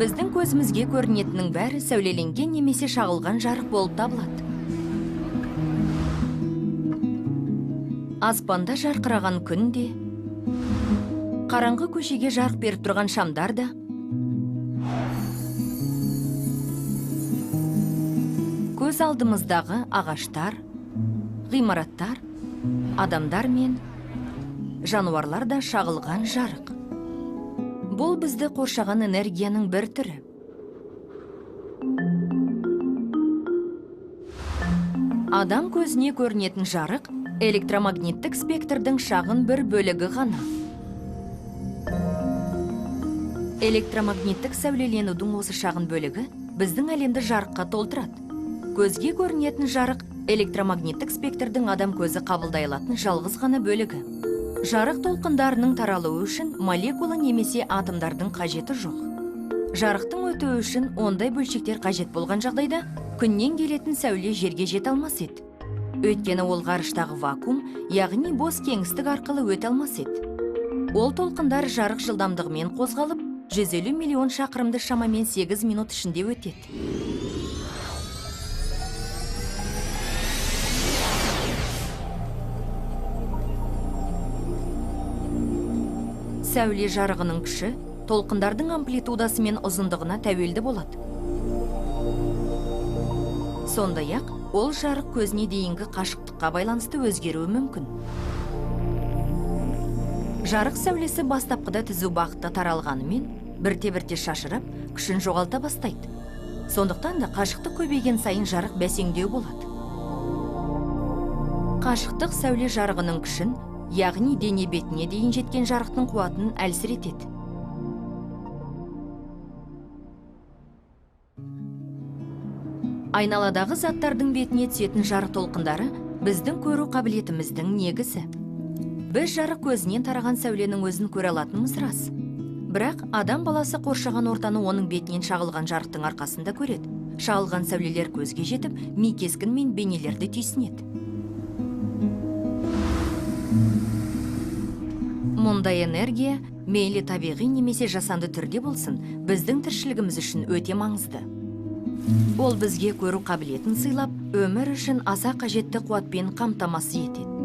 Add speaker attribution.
Speaker 1: Біздің көзімізге көрінетіннің бәрі сәулеленген немесе шағылған жарық болып табылады. Аспанда жарқыраған күн де, қараңғы көшеге жарық беріп тұрған шамдар да, көз алдымыздағы ағаштар, ғимараттар, адамдар мен жануарлар да шағылған жарық. Бұл бізді қоршаған энергияның бір түрі. Адам көзіне көрінетін жарық электромагниттік спектрдің шағын бір бөлігі ғана. Электромагниттік сәулеленудің осы шағын бөлігі біздің әлемді жарыққа толтырады. Көзге көрінетін жарық электромагниттік спектрдің адам көзі қабылдай алатын жалғыз ғана бөлігі. Жарық толқындарының таралуы үшін молекула немесе атомдардың қажеті жоқ. Жарықтың өтуі үшін ондай бөлшектер қажет болған жағдайда күннен келетін сәуле жерге жете алмас еді. Өйткені ол ғарыштағы вакуум, яғни бос кеңістік арқылы өте алмас еді. Ол толқындар жарық жылдамдығымен қозғалып, 150 миллион шақырымды шамамен 8 минут ішінде өтеді. Сәуле жарығының күші толқындардың амплитудасы мен ұзындығына тәуелді болады. Сондай-ақ, ол жарық көзіне дейінгі қашықтыққа байланысты өзгеруі мүмкін. Жарық сәулесі бастапқыда түзу бағытта таралғанымен, бірте-бірте шашырап, күшін жоғалта бастайды. Сондықтан да қашықтық көбейген сайын жарық бәсеңдеу болады. Қашықтық сәуле жарығының күшін, яғни дене бетіне дейін жеткен жарықтың қуатын әлсіретеді. Айналадағы заттардың бетіне түсетін жарық толқындары біздің көру қабілетіміздің негізі. Біз жарық көзінен тараған сәуленің өзін көре алатынымыз рас. Бірақ адам баласы қоршаған ортаны оның бетінен шағылған жарықтың арқасында көреді. Шағылған сәулелер көзге жетіп, ми кескін мен бейнелерді түйсінеді. Мұндай энергия мейлі табиғи немесе жасанды түрде болсын, біздің тіршілігіміз үшін өте маңызды. Ол бізге көру қабілетін сыйлап, өмір үшін аса қажетті қуатпен қамтамасыз етеді.